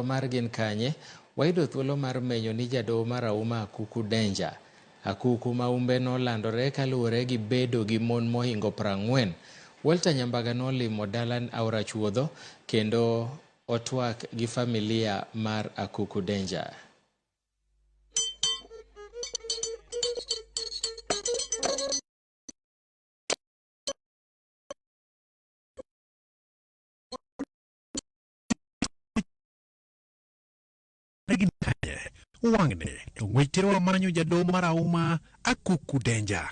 Mar gin kanye, wayudo thuolo mar menyo ni jadoho marahuma Akuku Danger. Akuku ma umbe nolandore kaluwore gi bedo gi mon mohingo 40. Walter Nyambaga nolimo dala Aora Chuodho kendo otwak gi familia mar Akuku Danger. Gin kanye? Wang'ni to ng'wech terowa manyo jadoho marahuma Akuku Danger.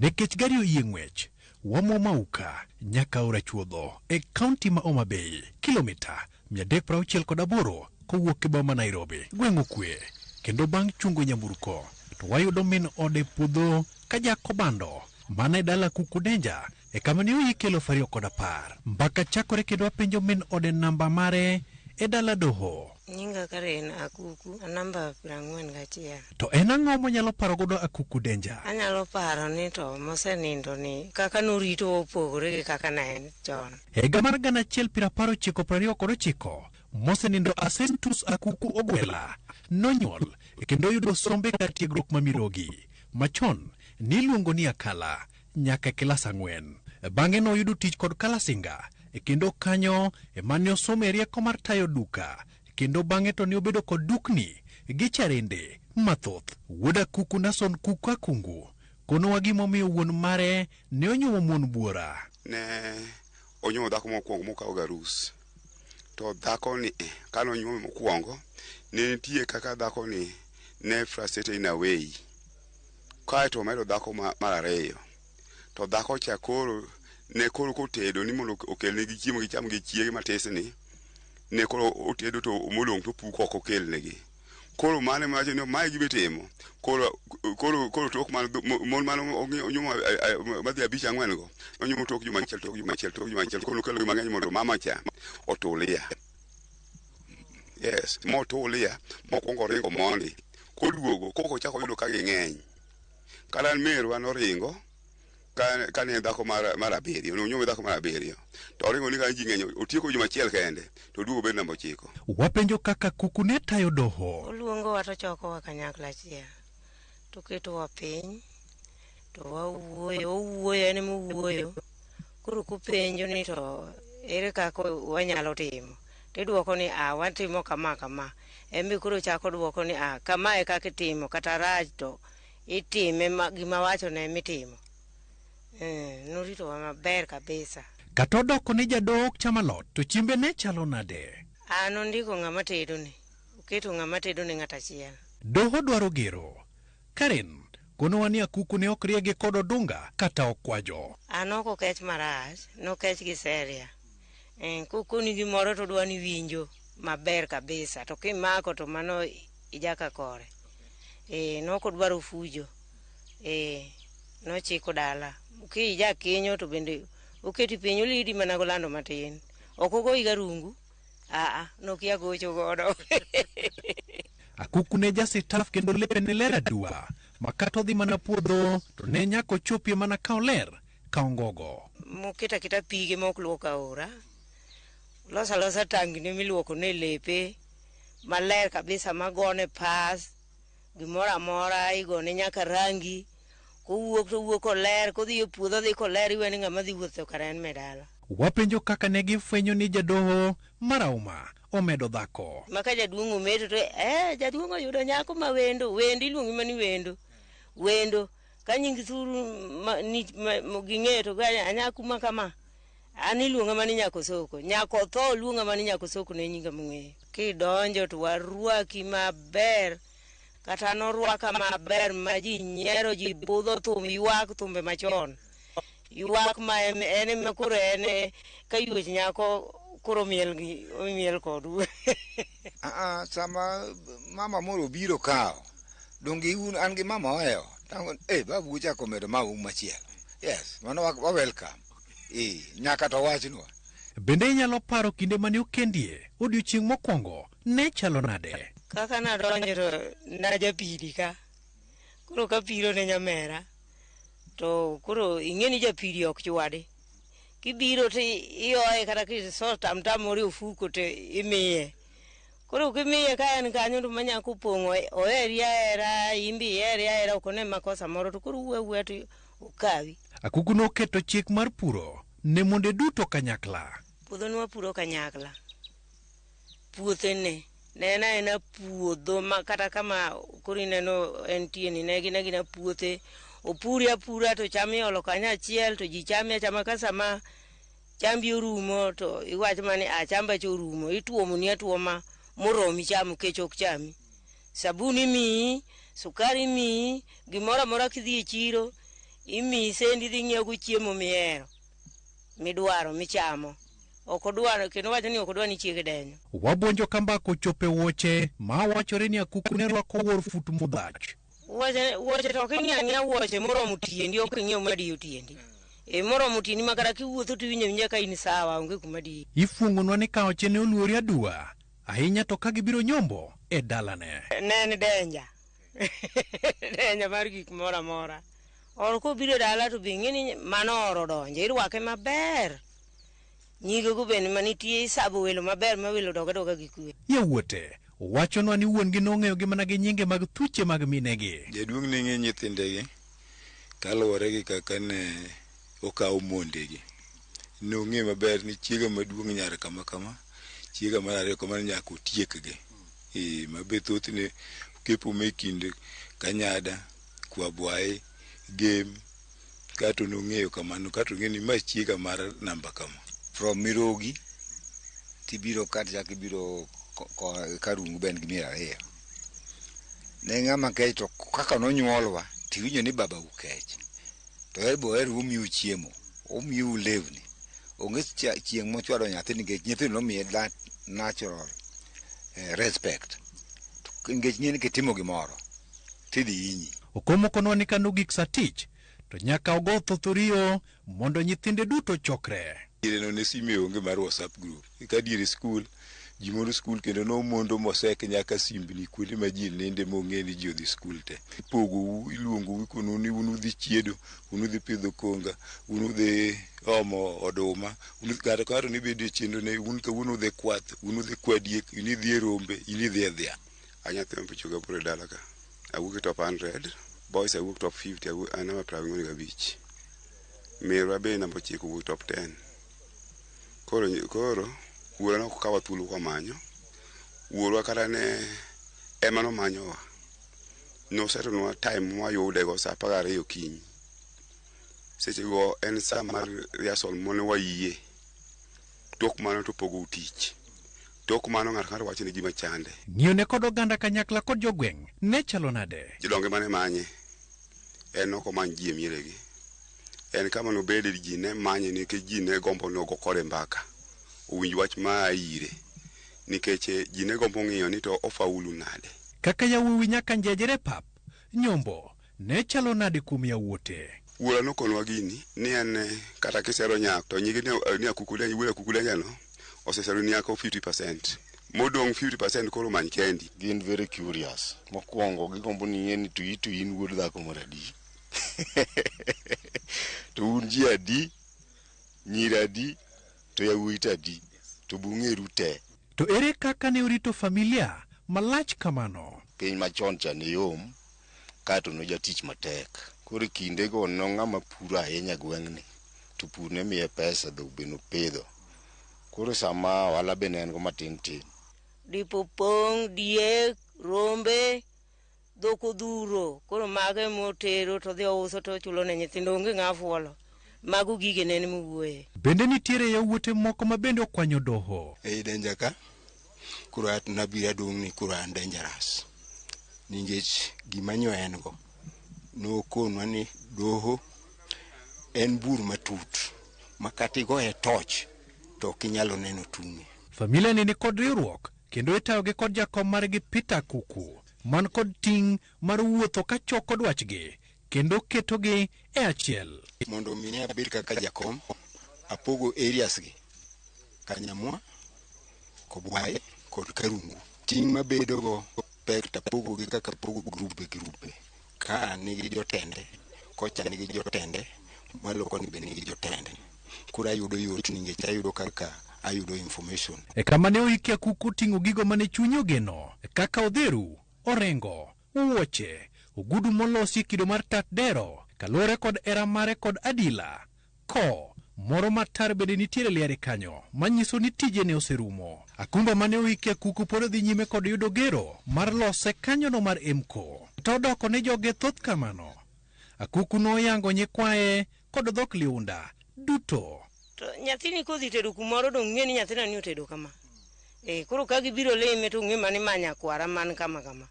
Nikech gari oyie ng'wech, wamwomo auka nyaka Aora Chuodho e kaunti ma Homa Bay, kilomita 368 kowuok e boma ma Nairobi. Gweng' okwe, kendo bang' chungo nyamburko to wayudo min ode puodho ka jako bando mana e dala Akuku Danger E kama ne oyike 2010. Mbaka chakore kendo apenjo min ode namba mare e dala doho. Nyinga Karen Akuku, a namba 41. To en ang'o monyalo paro godo Akuku Danger? Anyalo paro ni to mosenindo ni kaka noritowa opogore gi kaka ne en chon. Higa mar 1929, mosenindo Asentus Akuku Ogwela nonyuol kendo oyudo sombe kar tiegruok ma Mirogi, machon niluongo ni Akala, nyaka e kilas ang'wen. Bang'e noyudo tich kod Kalasinga kendo kanyo emane osome rieko mar tayo duka kendo bang'e to ne obedo kod dukni gi charende mathoth. Wuod Akuku Nason Kuku Akungu konowa gimomiyo wuon mare ne onyuomo mon buora. Ne onyuomo dhako mokwongo mokawo garus. To dhakoni kane onyuome mokwongo, ne nitie kaka dhakoni ne frustrated in a way. Kaeto omedo dhako mar ariyo. To dhako cha koro ne koro kotedo ni mondo okelnegi chiemo gicham gi chiege matisni, ne koro otedo to modong' to opuko ok okelnegi. Koro mano ema wacho ni mae gima itimo. Koro koro koro tok man mon mane onyuomo madhi abich ang'wen go, nonyuomo tok juma achiel tok juma achiel tok juma achiel koro nokelo gi mang'eny mondo mama cha otulia. Yes, motulia mokwongo oringo mondi. Koduogo koko ochako oyudo ka ging'eny. Kata merwa noringo kane en dhako mar abiriyo, nonyuome dhako mar abiriyo. To oringo ni ka ji ng'eny otieko juma achiel kende to oduogo obet namba ochiko. Wapenjo kaka kuku ne tayo doho. Oluongowa to ochokowa kanyakla achiel to oketowa piny to wawuoyo, owuoyo en ema owuoyo. Koro kopenjo ni to ere kaka wanyalo timo, tiduoko ni a watimo kama kama. En be koro ochako oduoko ni a kama e kaka itimo kata rach to itime ma gima awachone ema itimo. Noritowa maber kabisa. Kata odoko ni jadoho ok cham alot to chiembe ne chalo nade? An ondiko ng'ama tedone, oketo ng'ama tedone ng'at achiel. Doho dwaro gero. Karen konowa ni akuku ne ok riegi kod odunga kata okwajo. An ok okech marach, nokech gi seria. Kokoni gimoro to odwa ni iwinjo maber kabisa to kimako to mano ijaka kore. Nok odwaro fujo. Nochiko dala. Kija kinyo to bende oketi piny olidi mana golando matin. Ok ogoyi garungu. Aa, nokia gocho godo. Akuku ne jasitaf kendo lepe ne ler aduwa ma kata odhi mana puodho to ne nyaka ochopie mana ka oler ka ongogo. Moketo aketa pige ma ok luok aora. Loso alosa tangni miluoko ne lepe maler kabisa magone pas gimoro amora igone nyaka rangi. Kowuok to owuok koler, kodhi e puodho odhi koler iwe ni ng'ama dhi wuotho kare en medala. Wapenjo kaka ne gifwenyo ni jadoho marahuma omedo dhako. Ma ka jaduong' ometo to jaduong' oyudo nyako ma wendo, wendo iluongi mana ni wendo. Wendo ka nying thuru ma, ni, ma, ma, ging'eyo to ga anyaku ma kama. An iluonga mana ni Nyako Soko. Nyako tho luonga mana ni Nyako Soko ne nyinga mong'eyo. Kidonjo to warwaki maber. Kata norwaka maber ma ji nyiero, ji budho thum, ywak thumbe machon. Ywak ma en, en ema koro en ka yuech nyako koro miel gi miel kodu. Aa, sama mama moro obiro kawo, donge un an gi mama ohewo. Tango, babu uchako medo ma um machielo. Yes, mano wa welcome. Nyaka to wachnwa. Bende inyalo paro kinde mane okendie odiochieng' mokwongo ne chalo nade? Kaka nadonjo to najapidi ka. Koro kapiro ne nyamera to koro ing'e ni japidi ok chwadi. Kibiro to iyoye kata kiso tamtam moro e ofuko to imiye. Koro kimiye ka en kanyo to manyako pong'o oheri ahera, in be iheri ahera, ok one makosa moro to koro wuo awuoya to okawi. Akuku noketo chik mar puro ne monde duto kanyakla. Puodho ne wapuro kanyakla. Puothene ne en aena puodho ma kata kama koro ineno entie ni ne gin agina puothe. Opuri apura to cham iolo kanyo achiel to ji chame achama ka sama chambi orumo to iwacho mana ni ah chamba cha orumo ituomoni atuoma moromi chamo kech ok chami. Sabun imiyi, sukari imiyi, gimoro amora kidhi e chiro imiyi sendi idhi ing'iewogo chiemo mihero, midwaro, michamo. Ok odwar kendo owacho ni ok odwar ni chiege denyo. Wabuonjo ka mbaka ochopo e wuoche ma wachore ni Akuku ne rwako wuor fut mudhach. Wuoche wuoche to ok ing'iew ang'iewa wuoche moromo tiendi, ok ing'iew madiyo tiendi. E moromo tiendi ma kata kiwuotho to iwinjo awinja ka in sawa, onge kuma diyi. Ifuong'onwa ni kaoche ne oluori aduwa ahinya to ka gibiro nyombo e dalane. Ne en denja. Denja mar gik moro amora. Or kobiro e dala to be ing'e ni mano or odonjo, irwake maber. Nyigego bende manitie isabo welo maber ma welo dog adoga gi kwe. Yawuote wachonwa ni wuon-gi nong'eyogi mana gi nyinge mag thuche mag minegi. Jaduong' ne ng'e nyithindegi kaluwore gi kaka ne okawo mondegi. Nong'e maber ni chiega maduong' nyar kama kama, chiega mar ariyo kama nyaka otiekgi. Ee, ma be thothne okepo me kind Kanyada, Kwabwayi, Gem, kato nong'eyo kamano, kato ong'eyo ni ma chiega mar namba kama. From Mirogi tibiro ka tichako ibiro Karungu be en gi mier ariyo. Ne ng'ama kech to kaka nonyuolwa tiwinjo ni babau kech. To en be ohero omiyou chiemo, omiyou lewni. Onge chieng' mochwado nyathi nikech nyithindo nomiye that natural respect. To nikech ing'e ni kitimo gimoro tidhi hinyi. Okomo konwa ni kane ogik sa tich to nyaka ogo thothoriyo mondo nyithinde duto ochokre. Diere no ne sime onge mar WhatsApp group. Ka diere skul, ji mondo skul kendo nomondo mosek nyaka simbni kuonde ma ji ninde mong'e ni ji odhi skul te. Ipogou, iluongou ikonou ni un udhi chiedo, un udhi pidho konga, un udhi omo oduma, un ng'ato ka ng'ato ne bedo e chenro ne un kawuono udhi kwath, un udhi kwa diek, in idhi e rombe, in idhi e dhiang'. A nyathi ma picho gaboro e dala ka. Awuok e top 100, boys awuok top 50, awuok an namba 45. Merwa be namba 9 owuok top 10. Koro koro wuora ne ok kawa thuolo kwamanyo. Wuorwa kata ne ema nomanyowa. Nosetonwa time mwayudego saa 12 okinyi. Sechego en saa mar rehearsal mane wayie. Tok mano to pogou tich. Tok mano ng'ato ka ng'ato wacho ne gima chande. Ng'iyone kod oganda kanyakla kod jogweng' ne chalo nade? Jodonge mane manye. En ok omany ji e mieregi. En kama nobede ji ne manye nikech ji ne gombo ni ogo kode mbaka. Owinj wach maa ire. Nikech ji ne gombo ng'iyo ni to ofaulu nade. Kaka yawuowi nyaka njejre pap, nyombo ne chalo nade kuom yawuote? Wuora nokonwa gini ni en kata kisero nyako to nyige ni Akuku Danger, wuod Akuku Danger no osesero nyako 50%. Modong' 50% koro many kendi. Gin very curious. Mokwongo gigombo ni ing'e ni to ito in wuod dhako mar adi. To un ji adi, nyiri adi, to yawuoyi to adi, to bung'eru te. To ere kaka ne orito familia malach kamano? Piny machon cha ne yom, kaeto nojatich matek. Koro e kindego nong'ama puro ahinya e gweng'ni, to pur ne miye pesa, dhok be nopidho. Koro sama ohala be ne en go matin tin. Dipo pong', diek, rombe, dhok odhuro. Koro mago ema otero to odhi ouso to ochulo ne nyithindo. Onge ng'a fuolo. Mago gige ne en mowuoye. Bende nitiere yawuote moko ma bende okwanyo doho. Ei danger ka, koro nabiro adong' ni koro an dangerous. Nikech gima nyo en go, nokonwa ni doho en bur matut ma kata igoye toch to ok inyalo neno tung'e. Familia ni nikod riwruok kendo itayogi kod jakom margi Peter Kuku man kod ting' mar wuotho ka choko dwachgi kendo ketogi e achiel. Mondo mi ne abed kaka jakom, apogo areas gi Kanyamwa, Kobwaye kod Karungu. Ting' mabedogo pek tapogogi kaka apogo grube grube. Ka nigi jotende, kocha nigi jotende, malo koni be nigi jotende. Koro ayudo yot nikech ayudo kaka ayudo information. E kama ne oikie Akuku oting'o gigo mane chunye ogeno kaka odheru, orengo, wuoche, ogudu molosi e kido mar tat dero kaluwore kod hera mare kod adila. Ko moro matar bende nitiere liare kanyo manyiso ni tije ne oserumo. Akumba mane oikie Akuku pod dhi nyime kod yudo gero mar lose kanyono mar Emco. To odoko ne joge thoth kamano. Akuku noyango nyikwaye kod dhok liunda duto. To nyathini kodhi tedo kumoro dong' ng'e ni nyathina ni otedo kama. E, koro ka gibiro lime to ng'e mani ma nyakwara man kama kama.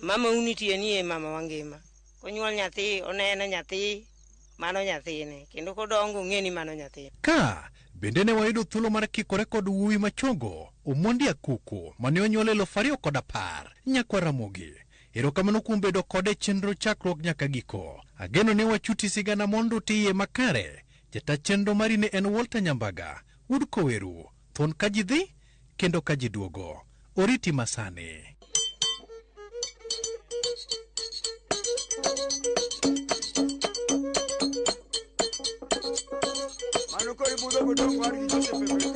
Mama u nitie ni e mama wangima. Konyuol nyathi oneno nyathi mano nyathine kendo kodongo ong'e ni mano nyathine. Ka bende ne wayudo thuolo mar kikore kod wuowi machogo Omondi Akuku mane onyuol 2010 nyakwar Ramogi. Erokamano kuom bedo kode e chenro chakruok nyaka giko. Ageno ni wachuti sigana mondo tiye makare. Jata chenro mari ne en Walter Nyambaga, wuod Koweru, thuon ka ji dhi kendo ka ji duogo. Oriti masani. Mano koro ibudho godong' wargi Joseph e